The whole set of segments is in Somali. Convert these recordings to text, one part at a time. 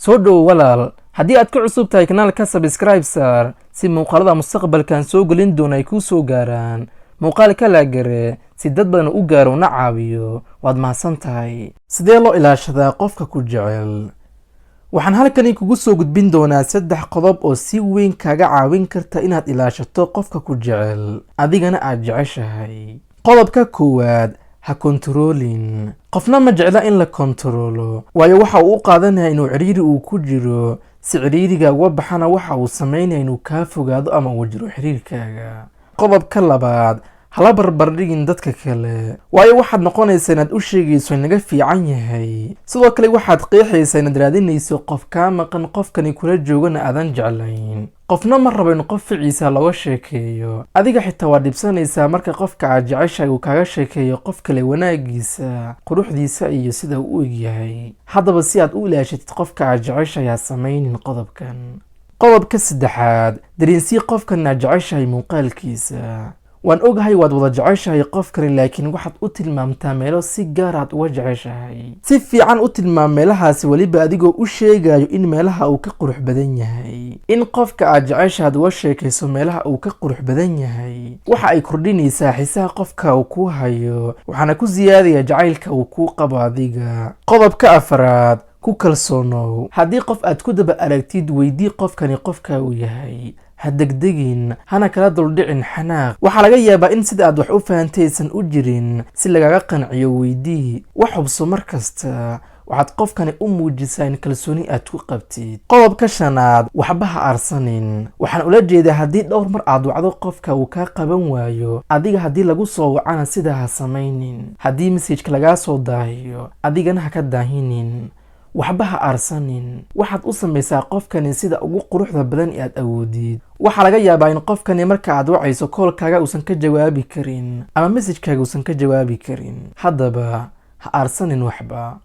Soo dhowo walaal. Haddii aad ku cusub tahay kanaalka, subscribe saar si muuqaalada mustaqbalkan soo gelin doona ay kuu soo gaaraan. Muuqaalka like garee si dad badan u gaaro una caawiyo. Waad mahadsan tahay. Sidee loo ilaashadaa qofka ku jecel? Waxaan halkani kugu soo gudbin doonaa saddex qodob oo si weyn kaaga caawin karta inaad ilaashato qofka ku jecel, adigana aad jeceshahay. Qodobka koowaad: ha kontaroolin. Qofna ma jecla in la kontaroolo, waayo waxa uu u qaadanaya inuu cidhiiri uu ku jiro. Si cidhiiriga uga baxana, waxa uu sameynaya inuu kaa fogaado ama uu jiro xiriirkaaga. Qodobka labaad: hala barbardhigin dadka kale, waayo waxaad noqonaysaa inaad u sheegayso in laga fiican yahay. Sidoo kale waxaad qeexaysaa inaad raadinayso qof kaa maqan, qofkani kula joogana aadan jeclayn. Qofna ma rabo in qof ficiisa looga sheekeeyo. Adiga xitaa waad dhibsanaysaa marka qofka aad jeceshahay uu kaaga sheekeeyo qof kale wanaagiisa, quruxdiisa iyo sida uu u egyahay. Haddaba, si aad u ilaashatid qofka aad jeceshahay, ha samaynin qodobkan. Qodobka saddexaad: dareensii qofkan aad jeceshahay muuqaalkiisa. Waan ogahay waad wada jeceshahay qofkani, laakiin waxaad u tilmaamtaa meelo si gaar aad uga jeceshahay. Si fiican u tilmaam meelahaasi, weliba adigoo u sheegayo in meelaha uu ka qurux badan yahay. In qofka aad jeceshaad uga sheekayso meelaha uu ka qurux badan yahay waxa ay kordhinaysaa xiisaha qofka uu kuu hayo, waxaana ku siyaadaya jacaylka uu kuu qabo adiga. Qodobka afaraad: ku kalsoonow. Haddii qof aad ku daba aragtid, weydii qofkani qofka uu yahay. Ha degdegin, hana kala duldhicin xanaaq. Waxaa laga yaabaa in sida aad wax u fahantay aysan u jirin. Si lagaga qanciyo, weydii. Wax hubso mar kasta. Waxaad qofkani u muujisaa in kalsooni aad ku qabtid. Qodobka shanaad: waxba ha aarsanin. Waxaan ula jeedaa, haddii dhowr mar aad wacdo qofka uu kaa qaban waayo, adiga haddii lagu soo wacana sidaa ha samaynin. Haddii message-ka lagaa soo daahiyo, adigana ha ka daahinin. Waxba ha aarsanin. Waxaad u samaysaa qofkani sida ugu quruxda badan ee aad awoodid. Waxaa laga yaabaa in qofkani marka aad wacayso call-kaaga uusan ka jawaabi karin ama message-kaaga uusan ka jawaabi karin. Haddaba ha aarsanin waxba.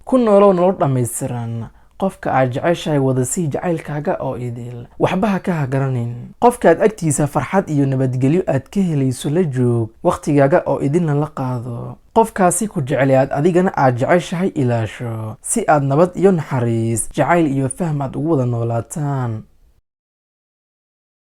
Ku noolow nolol dhammaystiran. Qofka aad jeceshahay wada sii jacaylkaaga oo idil. Waxba ha ka hagaranin. Qofkaad agtiisa farxad iyo nabadgelyo aad ka helayso la joog, wakhtigaaga oo idinna la qaado. Qofkaasi ku jecel aad adigana aad jeceshahay ilaasho, si aad nabad iyo naxariis, jacayl iyo fahm aad ugu wada noolaataan.